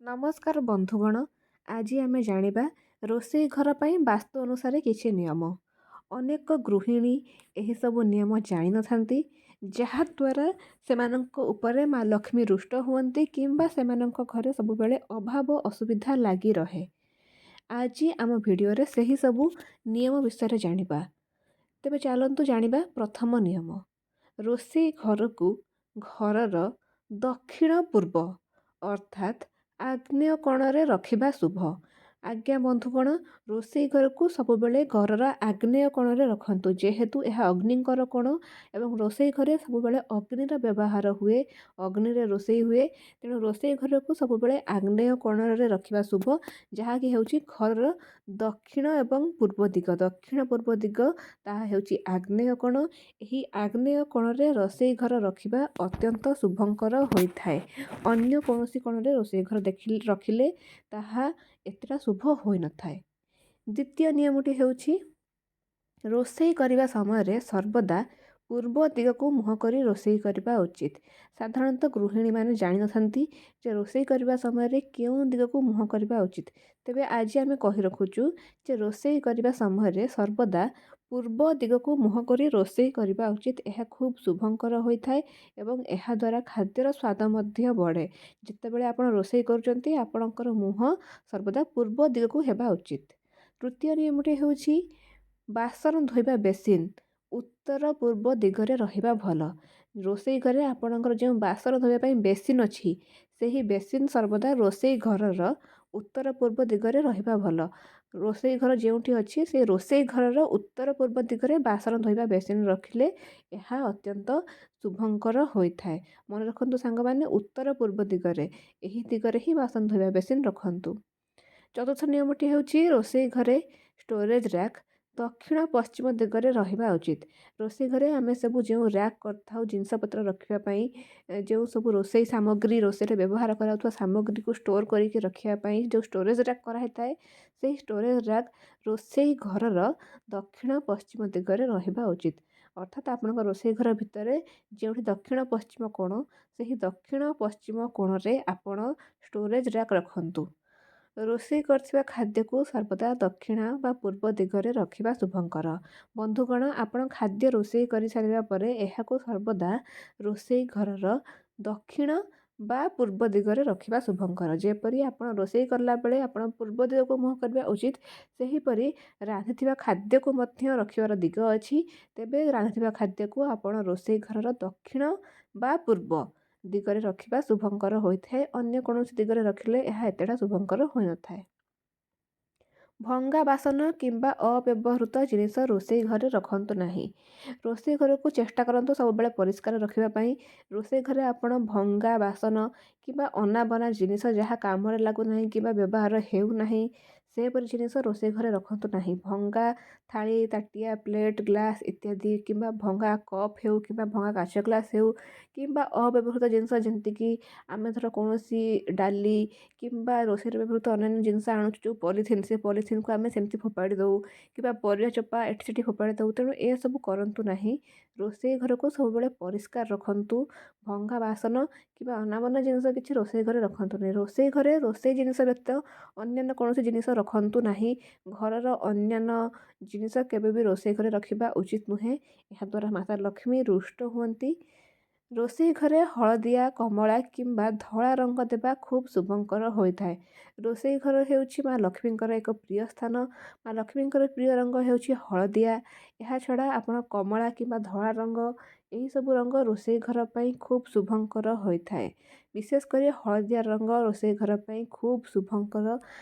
ନମସ୍କାର ବନ୍ଧୁଗଣ, ଆଜି ଆମେ ଜାଣିବା ରୋଷେଇ ଘର ପାଇଁ ବାସ୍ତୁ ଅନୁସାରେ କିଛି ନିୟମ। ଅନେକ ଗୃହିଣୀ ଏହିସବୁ ନିୟମ ଜାଣିନଥାନ୍ତି, ଯାହାଦ୍ୱାରା ସେମାନଙ୍କ ଉପରେ ମା ଲକ୍ଷ୍ମୀ ରୁଷ୍ଟ ହୁଅନ୍ତି କିମ୍ବା ସେମାନଙ୍କ ଘରେ ସବୁବେଳେ ଅଭାବ ଅସୁବିଧା ଲାଗି ରହେ। ଆଜି ଆମ ଭିଡ଼ିଓରେ ସେହି ସବୁ ନିୟମ ବିଷୟରେ ଜାଣିବା। ତେବେ ଚାଲନ୍ତୁ ଜାଣିବା ପ୍ରଥମ ନିୟମ। ରୋଷେଇ ଘରକୁ ଘରର ଦକ୍ଷିଣ ପୂର୍ବ ଅର୍ଥାତ୍ ଆଗ୍ନେୟ କୋଣରେ ରଖିବା ଶୁଭ। ଆଜ୍ଞା ବନ୍ଧୁଗଣ, ରୋଷେଇ ଘରକୁ ସବୁବେଳେ ଘରର ଆଗ୍ନେୟ କୋଣରେ ରଖନ୍ତୁ, ଯେହେତୁ ଏହା ଅଗ୍ନିଙ୍କର କୋଣ ଏବଂ ରୋଷେଇ ଘରେ ସବୁବେଳେ ଅଗ୍ନିର ବ୍ୟବହାର ହୁଏ, ଅଗ୍ନିରେ ରୋଷେଇ ହୁଏ। ତେଣୁ ରୋଷେଇ ଘରକୁ ସବୁବେଳେ ଆଗ୍ନେୟ କୋଣରେ ରଖିବା ଶୁଭ, ଯାହାକି ହେଉଛି ଘରର ଦକ୍ଷିଣ ଏବଂ ପୂର୍ବ ଦିଗ। ଦକ୍ଷିଣ ପୂର୍ବ ଦିଗ ତାହା ହେଉଛି ଆଗ୍ନେୟ କୋଣ। ଏହି ଆଗ୍ନେୟ କୋଣରେ ରୋଷେଇ ଘର ରଖିବା ଅତ୍ୟନ୍ତ ଶୁଭଙ୍କର ହୋଇଥାଏ। ଅନ୍ୟ କୌଣସି କୋଣରେ ରୋଷେଇ ଘର ରଖିଲେ ତାହା ଏତେଟା ଶୁଭ ହୋଇନଥାଏ। ଦ୍ୱିତୀୟ ନିୟମଟି ହେଉଛି, ରୋଷେଇ କରିବା ସମୟରେ ସର୍ବଦା ପୂର୍ବ ଦିଗକୁ ମୁହଁ କରି ରୋଷେଇ କରିବା ଉଚିତ। ସାଧାରଣତଃ ଗୃହିଣୀମାନେ ଜାଣିନଥାନ୍ତି ଯେ ରୋଷେଇ କରିବା ସମୟରେ କେଉଁ ଦିଗକୁ ମୁହଁ କରିବା ଉଚିତ। ତେବେ ଆଜି ଆମେ କହି ରଖୁଛୁ ଯେ ରୋଷେଇ କରିବା ସମୟରେ ସର୍ବଦା ପୂର୍ବ ଦିଗକୁ ମୁହଁ କରି ରୋଷେଇ କରିବା ଉଚିତ। ଏହା ଖୁବ୍ ଶୁଭଙ୍କର ହୋଇଥାଏ ଏବଂ ଏହାଦ୍ୱାରା ଖାଦ୍ୟର ସ୍ୱାଦ ମଧ୍ୟ ବଢ଼େ। ଯେତେବେଳେ ଆପଣ ରୋଷେଇ କରୁଛନ୍ତି, ଆପଣଙ୍କର ମୁହଁ ସର୍ବଦା ପୂର୍ବ ଦିଗକୁ ହେବା ଉଚିତ। ତୃତୀୟ ନିୟମଟି ହେଉଛି, ବାସନ ଧୋଇବା ବେସିନ୍ ଉତ୍ତର ପୂର୍ବ ଦିଗରେ ରହିବା ଭଲ। ରୋଷେଇ ଘରେ ଆପଣଙ୍କର ଯେଉଁ ବାସନ ଧୋଇବା ପାଇଁ ବେସିନ୍ ଅଛି, ସେହି ବେସିନ୍ ସର୍ବଦା ରୋଷେଇ ଘରର ଉତ୍ତର ପୂର୍ବ ଦିଗରେ ରହିବା ଭଲ। ରୋଷେଇ ଘର ଯେଉଁଠି ଅଛି, ସେ ରୋଷେଇ ଘରର ଉତ୍ତର ପୂର୍ବ ଦିଗରେ ବାସନ ଧୋଇବା ବେସିନ୍ ରଖିଲେ ଏହା ଅତ୍ୟନ୍ତ ଶୁଭଙ୍କର ହୋଇଥାଏ। ମନେ ରଖନ୍ତୁ ସାଙ୍ଗମାନେ, ଉତ୍ତର ପୂର୍ବ ଦିଗରେ, ଏହି ଦିଗରେ ହିଁ ବାସନ ଧୋଇବା ବେସିନ୍ ରଖନ୍ତୁ। ଚତୁର୍ଥ ନିୟମଟି ହେଉଛି, ରୋଷେଇ ଘରେ ଷ୍ଟୋରେଜ୍ ର୍ୟାକ୍ ଦକ୍ଷିଣ ପଶ୍ଚିମ ଦିଗରେ ରହିବା ଉଚିତ। ରୋଷେଇ ଘରେ ଆମେ ସବୁ ଯେଉଁ ର୍ୟାକ୍ କରିଥାଉ ଜିନିଷପତ୍ର ରଖିବା ପାଇଁ, ଯେଉଁ ସବୁ ରୋଷେଇ ସାମଗ୍ରୀ, ରୋଷେଇରେ ବ୍ୟବହାର କରାଯାଉଥିବା ସାମଗ୍ରୀକୁ ଷ୍ଟୋର୍ କରିକି ରଖିବା ପାଇଁ ଯେଉଁ ଷ୍ଟୋରେଜ୍ ର୍ୟାକ୍ କରାହେଇଥାଏ, ସେହି ଷ୍ଟୋରେଜ୍ ର୍ୟାକ୍ ରୋଷେଇ ଘରର ଦକ୍ଷିଣ ପଶ୍ଚିମ ଦିଗରେ ରହିବା ଉଚିତ। ଅର୍ଥାତ୍ ଆପଣଙ୍କ ରୋଷେଇ ଘର ଭିତରେ ଯେଉଁଠି ଦକ୍ଷିଣ ପଶ୍ଚିମ କୋଣ, ସେହି ଦକ୍ଷିଣ ପଶ୍ଚିମ କୋଣରେ ଆପଣ ଷ୍ଟୋରେଜ୍ ର୍ୟାକ୍ ରଖନ୍ତୁ। ରୋଷେଇ କରିଥିବା ଖାଦ୍ୟକୁ ସର୍ବଦା ଦକ୍ଷିଣ ବା ପୂର୍ବ ଦିଗରେ ରଖିବା ଶୁଭଙ୍କର। ବନ୍ଧୁଗଣ, ଆପଣ ଖାଦ୍ୟ ରୋଷେଇ କରିସାରିବା ପରେ ଏହାକୁ ସର୍ବଦା ରୋଷେଇ ଘରର ଦକ୍ଷିଣ ବା ପୂର୍ବ ଦିଗରେ ରଖିବା ଶୁଭଙ୍କର। ଯେପରି ଆପଣ ରୋଷେଇ କଲାବେଳେ ଆପଣ ପୂର୍ବ ଦିଗକୁ ମୁହଁ କରିବା ଉଚିତ, ସେହିପରି ରାନ୍ଧିଥିବା ଖାଦ୍ୟକୁ ମଧ୍ୟ ରଖିବାର ଦିଗ ଅଛି। ତେବେ ରାନ୍ଧିଥିବା ଖାଦ୍ୟକୁ ଆପଣ ରୋଷେଇ ଘରର ଦକ୍ଷିଣ ବା ପୂର୍ବ ଦିଗରେ ରଖିବା ଶୁଭଙ୍କର ହୋଇଥାଏ। ଅନ୍ୟ କୌଣସି ଦିଗରେ ରଖିଲେ ଏହା ଏତେଟା ଶୁଭଙ୍କର ହୋଇନଥାଏ। ଭଙ୍ଗା ବାସନ କିମ୍ବା ଅବ୍ୟବହୃତ ଜିନିଷ ରୋଷେଇ ଘରେ ରଖନ୍ତୁ ନାହିଁ। ରୋଷେଇ ଘରକୁ ଚେଷ୍ଟା କରନ୍ତୁ ସବୁବେଳେ ପରିଷ୍କାର ରଖିବା ପାଇଁ। ରୋଷେଇ ଘରେ ଆପଣ ଭଙ୍ଗା ବାସନ କିମ୍ବା ଅନାବନା ଜିନିଷ, ଯାହା କାମରେ ଲାଗୁନାହିଁ କିମ୍ବା ବ୍ୟବହାର ହେଉନାହିଁ, ସେପରି ଜିନିଷ ରୋଷେଇ ଘରେ ରଖନ୍ତୁ ନାହିଁ। ଭଙ୍ଗା ଥାଳି, ତାଟିଆ, ପ୍ଲେଟ୍, ଗ୍ଲାସ୍ ଇତ୍ୟାଦି, କିମ୍ବା ଭଙ୍ଗା କପ୍ ହେଉ କିମ୍ବା ଭଙ୍ଗା କାଚ ଗ୍ଲାସ୍ ହେଉ, କିମ୍ବା ଅବ୍ୟବହୃତ ଜିନିଷ, ଯେମିତିକି ଆମେ ଧର କୌଣସି ଡାଲି କିମ୍ବା ରୋଷେଇରେ ବ୍ୟବହୃତ ଅନ୍ୟାନ୍ୟ ଜିନିଷ ଆଣୁଛୁ ଯେଉଁ ପଲିଥିନ୍, ସେ ପଲିଥିନ୍କୁ ଆମେ ସେମିତି ଫୋପାଡ଼ି ଦେଉ କିମ୍ବା ପରିବା ଚୋପା ଏଠି ସେଠି ଫୋପାଡ଼ି ଦେଉ। ତେଣୁ ଏସବୁ କରନ୍ତୁ ନାହିଁ। ରୋଷେଇ ଘରକୁ ସବୁବେଳେ ପରିଷ୍କାର ରଖନ୍ତୁ। ଭଙ୍ଗା ବାସନ କିମ୍ବା ଅନାବନା ଜିନିଷ କିଛି ରୋଷେଇ ଘରେ ରଖନ୍ତୁ ନାହିଁ। ରୋଷେଇ ଘରେ ରୋଷେଇ ଜିନିଷ ବ୍ୟତୀତ ଅନ୍ୟାନ୍ୟ କୌଣସି ଜିନିଷ ରଖନ୍ତୁ ନାହିଁ। ଘରର ଅନ୍ୟାନ୍ୟ ଜିନିଷ କେବେ ବି ରୋଷେଇ ଘରେ ରଖିବା ଉଚିତ ନୁହେଁ। ଏହାଦ୍ୱାରା ମାତା ଲକ୍ଷ୍ମୀ ରୁଷ୍ଟ ହୁଅନ୍ତି। ରୋଷେଇ ଘରେ ହଳଦିଆ, କମଳା କିମ୍ବା ଧଳା ରଙ୍ଗ ଦେବା ଖୁବ୍ ଶୁଭଙ୍କର ହୋଇଥାଏ। ରୋଷେଇ ଘର ହେଉଛି ମା ଲକ୍ଷ୍ମୀଙ୍କର ଏକ ପ୍ରିୟ ସ୍ଥାନ। ମା ଲକ୍ଷ୍ମୀଙ୍କର ପ୍ରିୟ ରଙ୍ଗ ହେଉଛି ହଳଦିଆ। ଏହା ଛଡ଼ା ଆପଣ କମଳା କିମ୍ବା ଧଳା ରଙ୍ଗ, ଏହିସବୁ ରଙ୍ଗ ରୋଷେଇ ଘର ପାଇଁ ଖୁବ୍ ଶୁଭଙ୍କର ହୋଇଥାଏ। ବିଶେଷ କରି ହଳଦିଆ ରଙ୍ଗ ରୋଷେଇ ଘର ପାଇଁ ଖୁବ୍ ଶୁଭଙ୍କର।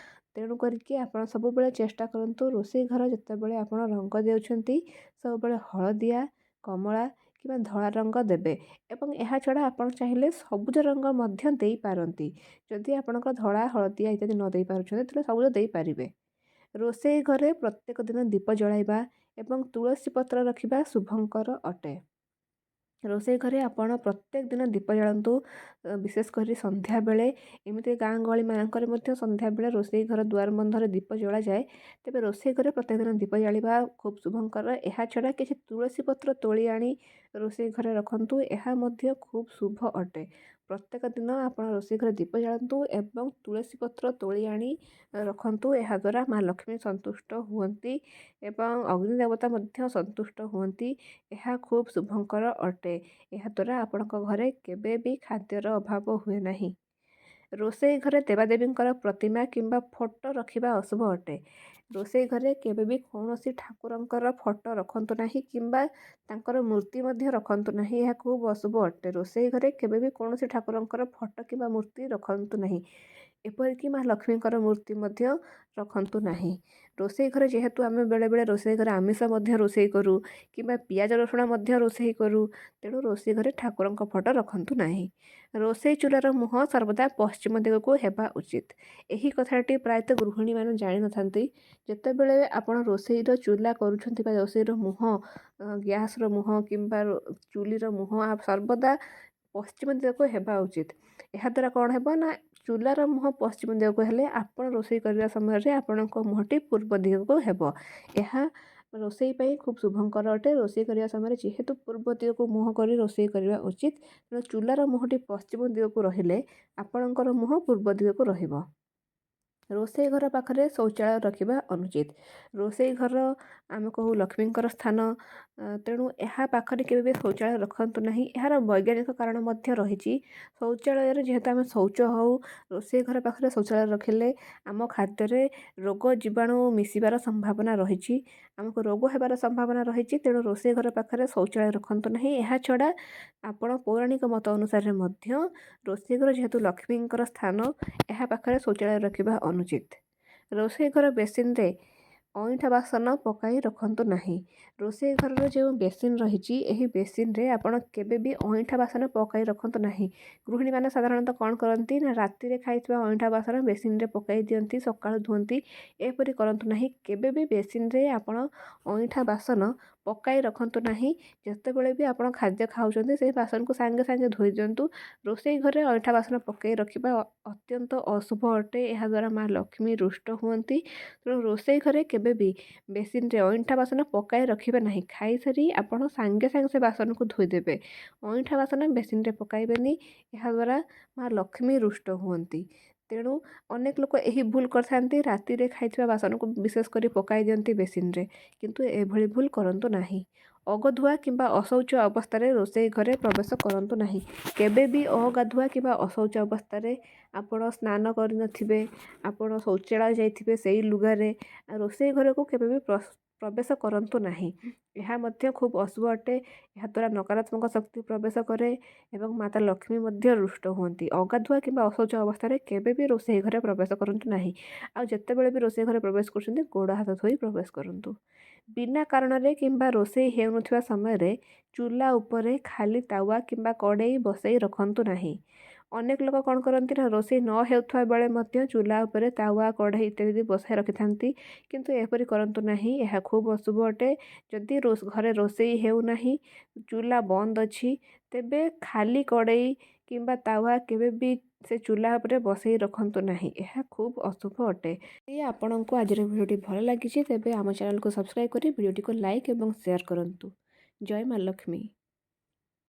ତେଣୁ କରିକି ଆପଣ ସବୁବେଳେ ଚେଷ୍ଟା କରନ୍ତୁ, ରୋଷେଇ ଘର ଯେତେବେଳେ ଆପଣ ରଙ୍ଗ ଦେଉଛନ୍ତି, ସବୁବେଳେ ହଳଦିଆ, କମଳା କିମ୍ବା ଧଳା ରଙ୍ଗ ଦେବେ ଏବଂ ଏହା ଛଡ଼ା ଆପଣ ଚାହିଁଲେ ସବୁଜ ରଙ୍ଗ ମଧ୍ୟ ଦେଇପାରନ୍ତି। ଯଦି ଆପଣଙ୍କ ଧଳା, ହଳଦିଆ ଇତ୍ୟାଦି ନ ଦେଇପାରୁଛନ୍ତି, ତାହେଲେ ସବୁଜ ଦେଇପାରିବେ। ରୋଷେଇ ଘରେ ପ୍ରତ୍ୟେକ ଦିନ ଦୀପ ଜଳାଇବା ଏବଂ ତୁଳସୀ ପତ୍ର ରଖିବା ଶୁଭଙ୍କର ଅଟେ। ରୋଷେଇ ଘରେ ଆପଣ ପ୍ରତ୍ୟେକ ଦିନ ଦୀପ ଜାଳନ୍ତୁ, ବିଶେଷ କରି ସନ୍ଧ୍ୟାବେଳେ। ଏମିତି ଗାଁ ଗହଳିମାନଙ୍କରେ ମଧ୍ୟ ସନ୍ଧ୍ୟାବେଳେ ରୋଷେଇ ଘର ଦୁଆର ବନ୍ଧରେ ଦୀପ ଜଳାଯାଏ। ତେବେ ରୋଷେଇ ଘରେ ପ୍ରତ୍ୟେକ ଦିନ ଦୀପ ଜାଳିବା ଖୁବ୍ ଶୁଭଙ୍କର। ଏହା ଛଡ଼ା କିଛି ତୁଳସୀ ପତ୍ର ତୋଳି ଆଣି ରୋଷେଇ ଘରେ ରଖନ୍ତୁ, ଏହା ମଧ୍ୟ ଖୁବ୍ ଶୁଭ ଅଟେ। ପ୍ରତ୍ୟେକ ଦିନ ଆପଣ ରୋଷେଇ ଘରେ ଦୀପ ଜାଳନ୍ତୁ ଏବଂ ତୁଳସୀ ପତ୍ର ତୋଳି ଆଣି ରଖନ୍ତୁ। ଏହାଦ୍ୱାରା ମା ଲକ୍ଷ୍ମୀ ସନ୍ତୁଷ୍ଟ ହୁଅନ୍ତି ଏବଂ ଅଗ୍ନି ଦେବତା ମଧ୍ୟ ସନ୍ତୁଷ୍ଟ ହୁଅନ୍ତି। ଏହା ଖୁବ୍ ଶୁଭଙ୍କର ଅଟେ। ଏହାଦ୍ୱାରା ଆପଣଙ୍କ ଘରେ କେବେ ବି ଖାଦ୍ୟର ଅଭାବ ହୁଏ ନାହିଁ। ରୋଷେଇ ଘରେ ଦେବାଦେବୀଙ୍କର ପ୍ରତିମା କିମ୍ବା ଫଟୋ ରଖିବା ଅଶୁଭ ଅଟେ। ରୋଷେଇ ଘରେ କେବେ ବି କୌଣସି ଠାକୁରଙ୍କର ଫଟୋ ରଖନ୍ତୁ ନାହିଁ କିମ୍ବା ତାଙ୍କର ମୂର୍ତ୍ତି ମଧ୍ୟ ରଖନ୍ତୁ ନାହିଁ। ଏହା ଖୁବ୍ ଅଶୁଭ ଅଟେ। ରୋଷେଇ ଘରେ କେବେ ବି କୌଣସି ଠାକୁରଙ୍କର ଫଟୋ କିମ୍ବା ମୂର୍ତ୍ତି ରଖନ୍ତୁ ନାହିଁ। ଏପରିକି ମା ଲକ୍ଷ୍ମୀଙ୍କର ମୂର୍ତ୍ତି ମଧ୍ୟ ରଖନ୍ତୁ ନାହିଁ। ରୋଷେଇ ଘରେ ଯେହେତୁ ଆମେ ବେଳେବେଳେ ରୋଷେଇ ଘରେ ଆମିଷ ମଧ୍ୟ ରୋଷେଇ କରୁ କିମ୍ବା ପିଆଜ ରସୁଣ ମଧ୍ୟ ରୋଷେଇ କରୁ, ତେଣୁ ରୋଷେଇ ଘରେ ଠାକୁରଙ୍କ ଫଟୋ ରଖନ୍ତୁ ନାହିଁ। ରୋଷେଇ ଚୁଲାର ମୁହଁ ସର୍ବଦା ପଶ୍ଚିମ ଦିଗକୁ ହେବା ଉଚିତ। ଏହି କଥାଟି ପ୍ରାୟତଃ ଗୃହିଣୀମାନେ ଜାଣିନଥାନ୍ତି। ଯେତେବେଳେ ଆପଣ ରୋଷେଇର ଚୁଲା କରୁଛନ୍ତି ବା ରୋଷେଇର ମୁହଁ, ଗ୍ୟାସ୍ର ମୁହଁ କିମ୍ବା ଚୁଲିର ମୁହଁ ସର୍ବଦା ପଶ୍ଚିମ ଦିଗକୁ ହେବା ଉଚିତ। ଏହାଦ୍ୱାରା କ'ଣ ହେବ ନା, ଚୁଲାର ମୁହଁ ପଶ୍ଚିମ ଦିଗକୁ ହେଲେ ଆପଣ ରୋଷେଇ କରିବା ସମୟରେ ଆପଣଙ୍କ ମୁହଁଟି ପୂର୍ବ ଦିଗକୁ ହେବ। ଏହା ରୋଷେଇ ପାଇଁ ଖୁବ୍ ଶୁଭଙ୍କର ଅଟେ। ରୋଷେଇ କରିବା ସମୟରେ ଯେହେତୁ ପୂର୍ବ ଦିଗକୁ ମୁହଁ କରି ରୋଷେଇ କରିବା ଉଚିତ, ତେଣୁ ଚୁଲାର ମୁହଁଟି ପଶ୍ଚିମ ଦିଗକୁ ରହିଲେ ଆପଣଙ୍କର ମୁହଁ ପୂର୍ବ ଦିଗକୁ ରହିବ। ରୋଷେଇ ଘର ପାଖରେ ଶୌଚାଳୟ ରଖିବା ଅନୁଚିତ। ରୋଷେଇ ଘର ଆମେ କହୁ ଲକ୍ଷ୍ମୀଙ୍କର ସ୍ଥାନ, ତେଣୁ ଏହା ପାଖରେ କେବେ ବି ଶୌଚାଳୟ ରଖନ୍ତୁ ନାହିଁ। ଏହାର ବୈଜ୍ଞାନିକ କାରଣ ମଧ୍ୟ ରହିଛି। ଶୌଚାଳୟରେ ଯେହେତୁ ଆମେ ଶୌଚ ହେଉ, ରୋଷେଇ ଘର ପାଖରେ ଶୌଚାଳୟ ରଖିଲେ ଆମ ଖାଦ୍ୟରେ ରୋଗ ଜୀବାଣୁ ମିଶିବାର ସମ୍ଭାବନା ରହିଛି, ଆମକୁ ରୋଗ ହେବାର ସମ୍ଭାବନା ରହିଛି। ତେଣୁ ରୋଷେଇ ଘର ପାଖରେ ଶୌଚାଳୟ ରଖନ୍ତୁ ନାହିଁ। ଏହା ଛଡ଼ା ଆପଣ ପୌରାଣିକ ମତ ଅନୁସାରେ ମଧ୍ୟ ରୋଷେଇ ଘର ଯେହେତୁ ଲକ୍ଷ୍ମୀଙ୍କର ସ୍ଥାନ, ଏହା ପାଖରେ ଶୌଚାଳୟ ରଖିବା ଅନୁଚିତ। ରୋଷେଇ ଘର ବେସିନରେ ଅଇଁଠା ବାସନ ପକାଇ ରଖନ୍ତୁ ନାହିଁ। ରୋଷେଇ ଘରର ଯେଉଁ ବେସିନ୍ ରହିଛି, ଏହି ବେସିନରେ ଆପଣ କେବେ ବି ଅଇଁଠା ବାସନ ପକାଇ ରଖନ୍ତୁ ନାହିଁ। ଗୃହିଣୀମାନେ ସାଧାରଣତଃ କ'ଣ କରନ୍ତି ନା, ରାତିରେ ଖାଇଥିବା ଅଇଁଠା ବାସନ ବେସିନରେ ପକାଇ ଦିଅନ୍ତି, ସକାଳୁ ଧୁଅନ୍ତି। ଏପରି କରନ୍ତୁ ନାହିଁ। କେବେ ବି ବେସିନରେ ଆପଣ ଅଇଁଠା ବାସନ ପକାଇ ରଖନ୍ତୁ ନାହିଁ। ଯେତେବେଳେ ବି ଆପଣ ଖାଦ୍ୟ ଖାଉଛନ୍ତି, ସେହି ବାସନକୁ ସାଙ୍ଗେ ସାଙ୍ଗେ ଧୋଇ ଦିଅନ୍ତୁ। ରୋଷେଇ ଘରେ ଅଇଁଠା ବାସନ ପକାଇ ରଖିବା ଅତ୍ୟନ୍ତ ଅଶୁଭ ଅଟେ। ଏହାଦ୍ୱାରା ମା ଲକ୍ଷ୍ମୀ ରୁଷ୍ଟ ହୁଅନ୍ତି। ତେଣୁ ରୋଷେଇ ଘରେ କେବେ ବି ବେସିନରେ ଅଇଁଠା ବାସନ ପକାଇ ରଖିବେ ନାହିଁ। ଖାଇସାରି ଆପଣ ସାଙ୍ଗେ ସାଙ୍ଗେ ସେ ବାସନକୁ ଧୋଇଦେବେ। ଅଇଁଠା ବାସନ ବେସିନରେ ପକାଇବେନି, ଏହାଦ୍ୱାରା ମା ଲକ୍ଷ୍ମୀ ରୁଷ୍ଟ ହୁଅନ୍ତି। ତେଣୁ ଅନେକ ଲୋକ ଏହି ଭୁଲ କରିଥାନ୍ତି, ରାତିରେ ଖାଇଥିବା ବାସନକୁ ବିଶେଷ କରି ପକାଇ ଦିଅନ୍ତି ବେସିନରେ, କିନ୍ତୁ ଏଭଳି ଭୁଲ କରନ୍ତୁ ନାହିଁ। ଅଗାଧୁଆ କିମ୍ବା ଅଶୌଚ ଅବସ୍ଥାରେ ରୋଷେଇ ଘରେ ପ୍ରବେଶ କରନ୍ତୁ ନାହିଁ। କେବେ ବି ଅଗାଧୁଆ କିମ୍ବା ଅଶୌଚ ଅବସ୍ଥାରେ, ଆପଣ ସ୍ନାନ କରିନଥିବେ, ଆପଣ ଶୌଚାଳୟ ଯାଇଥିବେ, ସେଇ ଲୁଗାରେ ରୋଷେଇ ଘରକୁ କେବେ ବି ପ୍ରବେଶ କରନ୍ତୁ ନାହିଁ। ଏହା ମଧ୍ୟ ଖୁବ୍ ଅଶୁଭ ଅଟେ। ଏହାଦ୍ୱାରା ନକାରାତ୍ମକ ଶକ୍ତି ପ୍ରବେଶ କରେ ଏବଂ ମାତା ଲକ୍ଷ୍ମୀ ମଧ୍ୟ ରୁଷ୍ଟ ହୁଅନ୍ତି। ଅଗାଧୁଆ କିମ୍ବା ଅଶୌଚ ଅବସ୍ଥାରେ କେବେ ବି ରୋଷେଇ ଘରେ ପ୍ରବେଶ କରନ୍ତୁ ନାହିଁ। ଆଉ ଯେତେବେଳେ ବି ରୋଷେଇ ଘରେ ପ୍ରବେଶ କରୁଛନ୍ତି, ଗୋଡ଼ ହାତ ଧୋଇ ପ୍ରବେଶ କରନ୍ତୁ। ବିନା କାରଣରେ କିମ୍ବା ରୋଷେଇ ହେଉନଥିବା ସମୟରେ ଚୁଲା ଉପରେ ଖାଲି ତାୱା କିମ୍ବା କଡ଼େଇ ବସାଇ ରଖନ୍ତୁ ନାହିଁ। ଅନେକ ଲୋକ କ'ଣ କରନ୍ତି ନା, ରୋଷେଇ ନ ହେଉଥିବା ବେଳେ ମଧ୍ୟ ଚୁଲା ଉପରେ ତାୱା, କଢ଼େଇ ଇତ୍ୟାଦି ବସାଇ ରଖିଥାନ୍ତି, କିନ୍ତୁ ଏପରି କରନ୍ତୁ ନାହିଁ। ଏହା ଖୁବ୍ ଅଶୁଭ ଅଟେ। ଯଦି ଘରେ ରୋଷେଇ ହେଉନାହିଁ, ଚୁଲା ବନ୍ଦ ଅଛି, ତେବେ ଖାଲି କଡ଼େଇ କିମ୍ବା ତାୱା କେବେ ବି ସେ ଚୁଲା ଉପରେ ବସାଇ ରଖନ୍ତୁ ନାହିଁ। ଏହା ଖୁବ୍ ଅଶୁଭ ଅଟେ। ଯଦି ଆପଣଙ୍କୁ ଆଜିର ଭିଡ଼ିଓଟି ଭଲ ଲାଗିଛି, ତେବେ ଆମ ଚ୍ୟାନେଲକୁ ସବସ୍କ୍ରାଇବ୍ କରି ଭିଡ଼ିଓଟିକୁ ଲାଇକ୍ ଏବଂ ସେୟାର କରନ୍ତୁ। ଜୟ ମା ଲକ୍ଷ୍ମୀ।